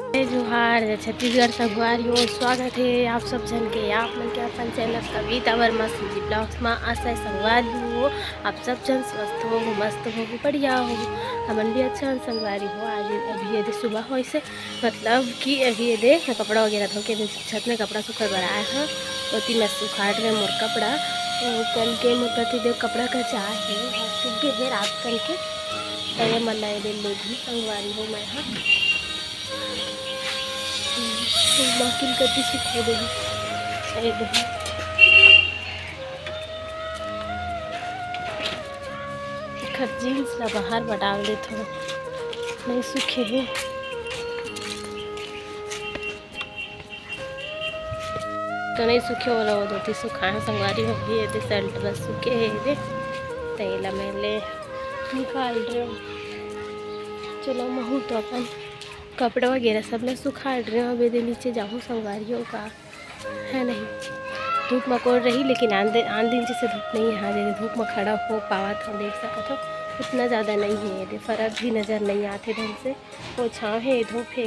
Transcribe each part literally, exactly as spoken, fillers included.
जय जोहार, जय छत्तीसगढ़ संगवारी हो। स्वागत हे आप सब झन के, आप मन के अपन चैनल कविता वर्मा CG Vlogs मा। आशा हे संगवारी हो, आप सब झन स्वस्थ हो, मस्त हो, बढ़िया हो। हमन भी अच्छा हन संगवारी हो। आज अभी ये दे सुबह होइसे, मतलब कि अभी ये दे कपड़ा वगैरह धो के छत में कपड़ा सुखाए बर आए हन। ओती मैं सुखात रहे मोर कपड़ा। तो कल के मोर पति देव कपड़ा कचाए हे, सूख गे हे रात कल के। तो ये मन ला ये दे ले दी संगवारी हो मैं हा। बाकिन कति सुखा देही। ए दे। एखर जींस ला बाहर मा डाल देथव, नहीं सूखे हे। तो नहीं सूखे, ओला वो धोती सुखाए संगवारी हो, ये दे शर्ट बस सूखे हे ये दे। तो एला मैं ले निकाल रहे हूँ। चलो, महू तो अपन कपड़ा वगैरह सब ला सुखा रहे हूँ। अब ये दे नीचे जाहूँ संगवारी हो का, है नहीं, धूप मा कोर रही, लेकिन आन दे-, आन दिन जैसे धूप नहीं है। हाँ, जैसे धूप मा खड़ा हो पावत हो, देख सकत हो, उतना ज़्यादा नहीं है, ये दे फर्क भी नज़र नहीं आते ढंग से। वो छाँव हे, धूप हे,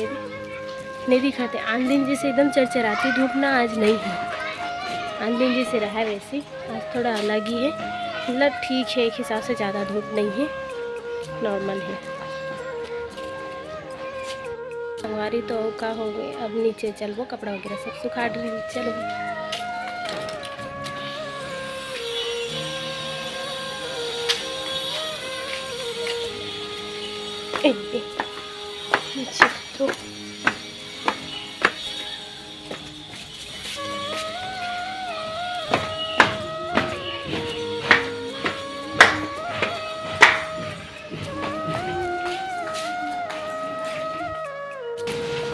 नहीं दिखाते। आन दिन जैसे एकदम चरचराती धूप ना, आज नहीं है। आन दिन जैसे रहा वैसे, आज थोड़ा अलग ही है, मतलब ठीक है, एक हिसाब से ज़्यादा धूप नहीं है, नॉर्मल है। संगवारी तो का हो गए, अब नीचे चलबो, कपड़ा वगैरह सब सुखा डरी, चलो। ए, ए, नीचे तो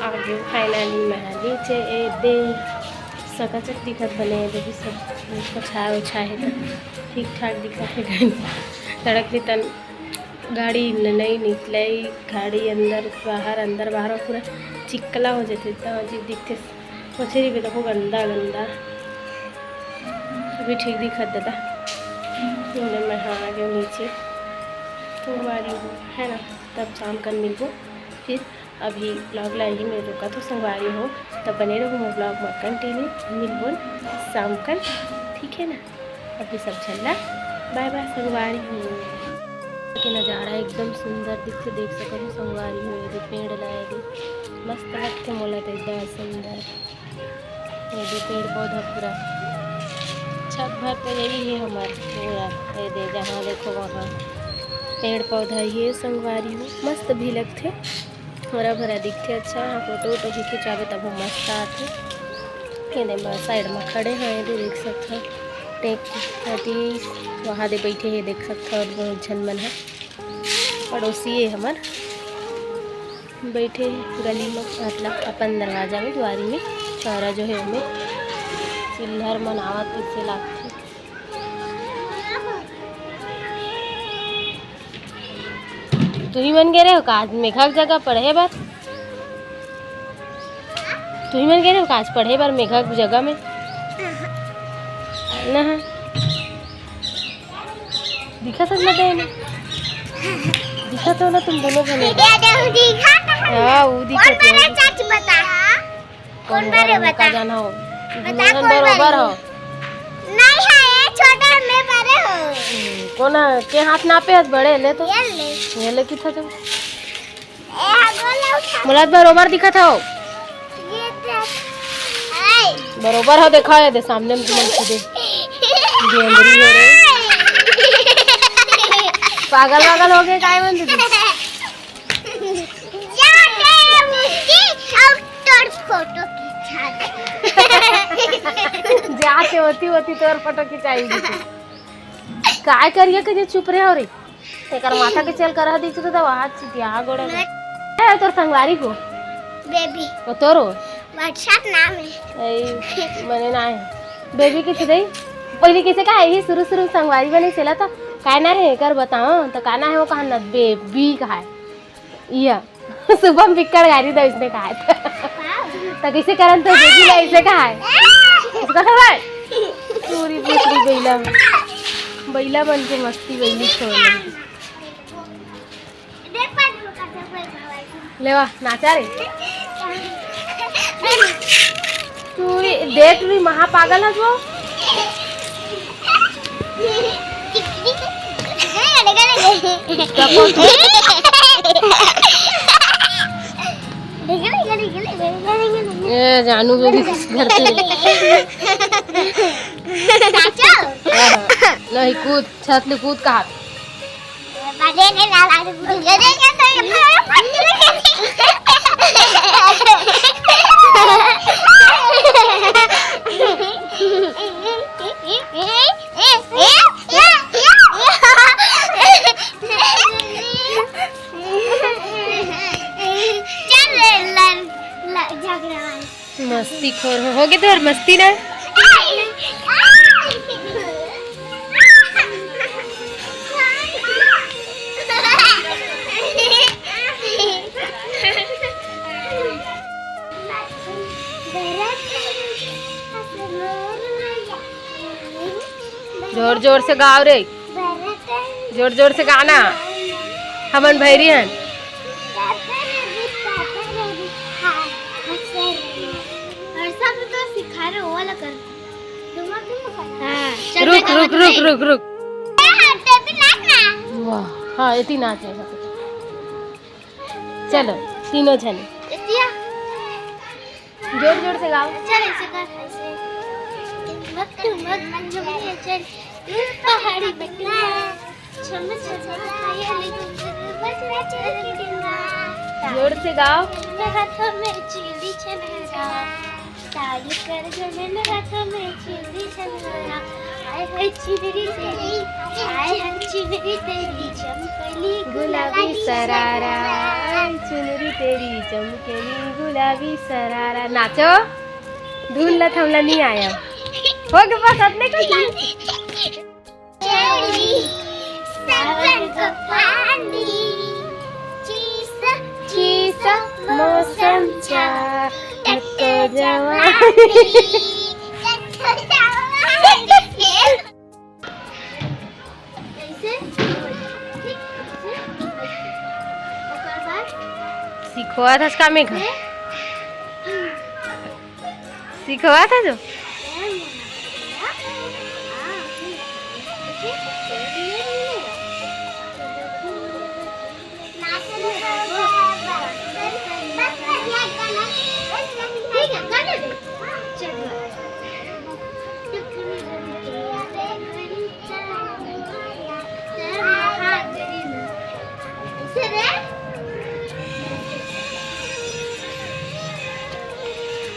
आगे finally मैं नीचे ए दे सकचक दिखत बने, देखी सब पोछाए उछाए हे तो ठीक ठाक दिखत हे। सड़क ले तन गाड़ी न-, नई निकलई, गाड़ी अंदर बाहर, अंदर बाहर पूरा चिक्कला हो जाथे, इतना अजीब दिखथे। पोछे रहिबे देखो गंदा गंदा, अभी ठीक दिखत दादा। बोले मैं हाँ आ गया नीचे, तो आ रही हूँ, है ना, तब शाम कन मिलबो फिर। अभी vlog ला यही में रोकत हो संगवारी हो, तब बने रहो मोर vlog में continue, मिलबो शाम कन, ठीक है ना। अभी सब झन ला bye bye संगवारी हो। के नजारा एकदम सुंदर दिखथे, देख सकत हो संगवारी हो, ये दे पेड़ ला, ये दे मस्त लगथे मोला तो एकदम सुंदर। ये दे पेड़ पौधा पूरा छत भर तो यही है हमर पूरा, ये दे जहाँ देखो वहाँ पेड़ पौधा ही है संगवारी हो, मस्त भी लगथे। हरा भरा दिखथे। अच्छा, हाँ, फोटो वोटो भी खिंचावे तब मस्त आथे। ये दे, side में खड़े हैं, ये दे देख सकथव, टेक अति वहाँ दे बैठे हैं, देख सकथव, बहुत झन मन है, पड़ोसी है हमर, बैठे हैं गली में, मतलब अपन दरवाजा में, दुआरी में, चौरा जो है ओमे चिल्हर मनावत वैसे लागथे। तुही मन गे रहे हो का आज मेघा के जगह पढ़े बर? तुही मन गे रहे हो का आज पढ़े बर मेघा के जगह में? ना। दिखत हो ना तेन? दिखत हो ना तुम दोनों जने? हाँ, वो दिखत हो। सच बता। कौन बड़े बता? का जाना हो? बता, दोनों कौन बरोबर बड़े? हो। नहीं है, ये छोटा, मैं बड़े हो। हम्म, कौन है? के हाथ नापे हस बड़े? ले तो। ये ले। ये ले किथा तो। ए, हाँ, गोला उठा। मुलाद बरोबर दिखत हो। ये देख। हाय। बरोबर हो, देखा है, दे सामने में तुमन खुदे। गेंदरी हो रे। पागल वागल हो गए, काय मन दीदी? जाके उठी और तोर फोटो खिंचा दे। जाके होती होती तोर फोटो खिंचाएगी तू। काय करिए के जे चुप रहे हो रे? तेकर माथा के चल कर दी तो दवा हाथ चितिया गोड़ा में। ए, तोर संगवारी को? बेबी। वो तोरो? WhatsApp नाम है। ए, मने ना है। बेबी किथे दे? पहले किसे का है? ये शुरू शुरू संगवारी बने चला था। काय ना है? कर बताओ। तो का ना है? वो कहा ना बेबी कहा है। या। सुबह में बिक्कड़ गारी दो इसने कहा था। तो कैसे करन तो बेबी ला ऐसे कहा है? इसका खबर? पूरी पूरी बैला में। बैला बन के मस्ती बैली छोड़। लेवा, नाचा रे। तू देख ली महापागल है वो। ए जानू बेबी किस घर से? नहीं, कूद, छत ले कूद कहा। मस्ती खोर हो, होगे तोर मस्ती ना। जोर जोर से गाओ रे, जोर जोर से गाना। हमन भैरी हन। हर्षा भी तो सिखा रहे, वो वाला कर। हाँ, रुक, रुक, रुक, रुक, रुक। वाह, हाँ, इतनी नाच है। चलो, तीनों जने। जोर जोर से गाओ। चल, ऐसे कर, ऐसे। मत, मत, मत, चल। पहाड़ी बटुआ, छम छम पायल गुनगुन, बजरा चल के ना। जोर से गाओ। मेरे हाथों में चूड़ी छनरा, ताली कर जो मेरे हाथों में चूड़ी छनरा। आय हाय चुनरी तेरी, आय हाय चुनरी तेरी चमकली गुलाबी सरारा। आय चुनरी तेरी चमकली गुलाबी सरारा। नाचो। धुन ला थमला नहीं आया। हो गया बस, अतने का ही। चली सावन का पानी, चीसा चीसा मौसम चा, टक्कर जवानी, टक्कर जवानी। ऐसे, ठीक, ऐसे, ओकर बाद सिखवा था इसका में घर। सिखवा था जो।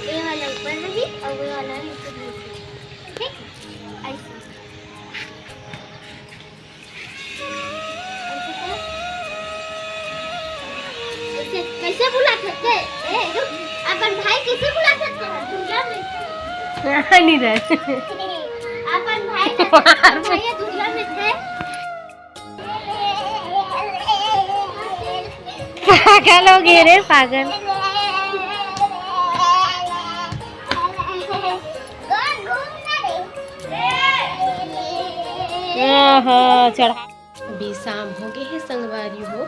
ये वाला ऊपर रही और वो वाला नीचे रही। ठीक? ऐसे। ऐसे कर। ऐसे, कैसे बुला सकते हैं? ए, रुक। अपन भाई कैसे बुला सकते हैं? दुनिया में। नहीं रहे। अपन भाई कैसे, अपन भाई ये दुनिया में थे। पागल हो गए रे, पागल। आहा, चढ़ा। अभी शाम हो गए हे संगवारी हो,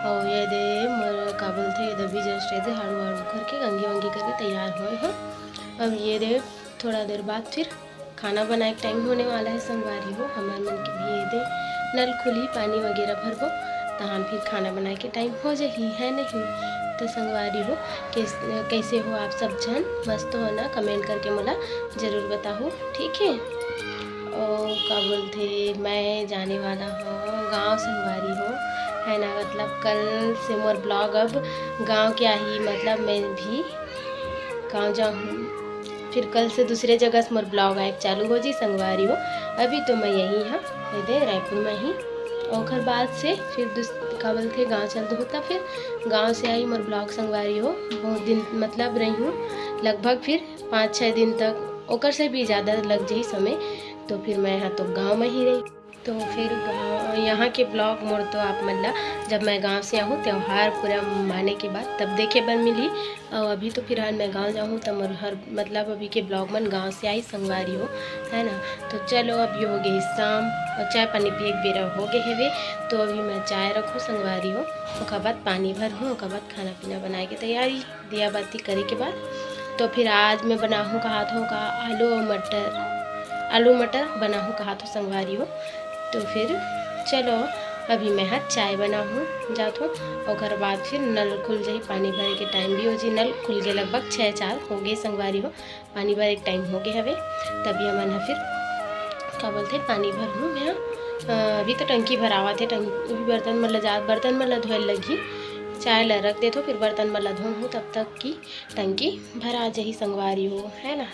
और ये दे मोर का बोलथे, ये दे भी just ये दे झाड़ू वाड़ू करके, कंघी वंघी करके तैयार होए हो। अब ये दे थोड़ा देर बाद फिर खाना बनाए के टाइम होने वाला है संगवारी हो। हमर मन के भी ये दे नल खुली, पानी वगैरह भरबो, तहाँ फिर खाना बनाए के टाइम हो जाही, है नहीं? तो संगवारी हो, कैस-, कैसे हो आप सब झन? मस्त हो ना? कमेंट करके मोला जरूर बताहू, ठीक है? और का बोलथे, मैं जाने वाला हूँ गाँव संगवारी हो, है ना? मतलब कल से मोर ब्लॉग अब गाँव के आही, मतलब मैं भी गाँव जाहूँ। फिर कल से दूसरे जगह से मोर ब्लॉग आए चालू हो जी संगवारी हो। अभी तो मैं यहीं हाँ, ये दे रायपुर में ही। ओकर बाद से फिर दूस-, का बोलथे, गाँव चल दो होता, फिर गाँव से आई मोर ब्लॉग संगवारी हो। बहुत दिन मतलब रही हूँ, लगभग फिर पाँच छः दिन तक, ओकर से भी ज़्यादा लग जाही समय। तो फिर मैं यहाँ तो गाँव में ही रही। तो फिर गाँव, यहाँ के vlog मोर तो आप मन ला, जब मैं गाँव से आहूँ, त्योहार पूरा माने के बाद, तब देखे बर मिलही। और अभी तो फिलहाल मैं गाँव जाहूँ, त मोर हर, मतलब, अभी के vlog मन गाँव से आही संगवारी हो, है ना। तो चलो, अभी हो गई शाम और चाय पानी पिए के बेरा हो गए हवे। तो अभी मैं चाय रखूँ संगवारी हो, ओकर बाद पानी भरहूँ, ओकर बाद खाना पीना बनाए के तैयारी, दिया बाती करे के बाद। तो फिर आज मैं बनाहूँ कहात हों का आलू और मटर, आलू मटर बनाहूँ कहात हों संगवारी हो। तो फिर चलो, अभी मैं हा चाय बनाहूँ जात हों, ओकर बाद फिर नल खुल जाही, पानी भरे के टाइम भी हो जी। नल खुल गए, लगभग छः चार हो गए संगवारी हो, पानी भरे के टाइम हो गए हवे। तभी हमन हा फिर का बोलथे, पानी भरहूँ मैं हा। अ, अभी तो टंकी भरावत हे, टंकी, अभी बर्तन मन ला जा, बर्तन मन ला धोए लगही, चाय ला रख देथों, फिर बर्तन मन ला धोहूँ, तब तक की टंकी भरा जाही संगवारी हो, है ना।